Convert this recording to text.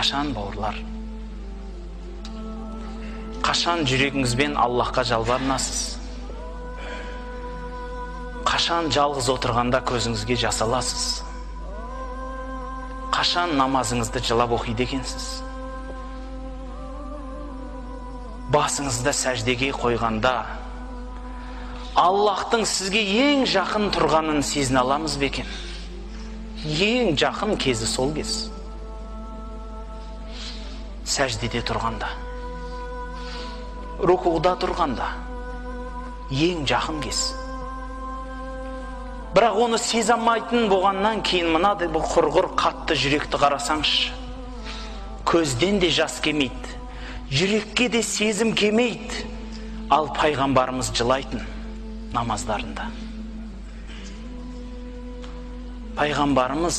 Қашан, бауырлар? Қашан жүрегіңізбен Аллахқа жалбарынасыз? Қашан жалғыз отырғанда көзіңізге жас аласыз? Қашан намазыңызды жылап оқиды екенсіз? Басыңызды сәждеге қойғанда Аллахтың сізге ең жақын тұрғанын сезіне аламыз ба екен? Ең жақын кезі сол кез. Сәждеде тұрғанда, рукуда тұрғанда ең жақын кез. Бірақ оны сезе алмайтын болғаннан кейін мынадай бұл құрғыр қатты жүректі қарасаңшы, көзден де жас келмейді, жүрекке де сезім келмейді. Ал пайғамбарымыз жылайтын намаздарында. Пайғамбарымыз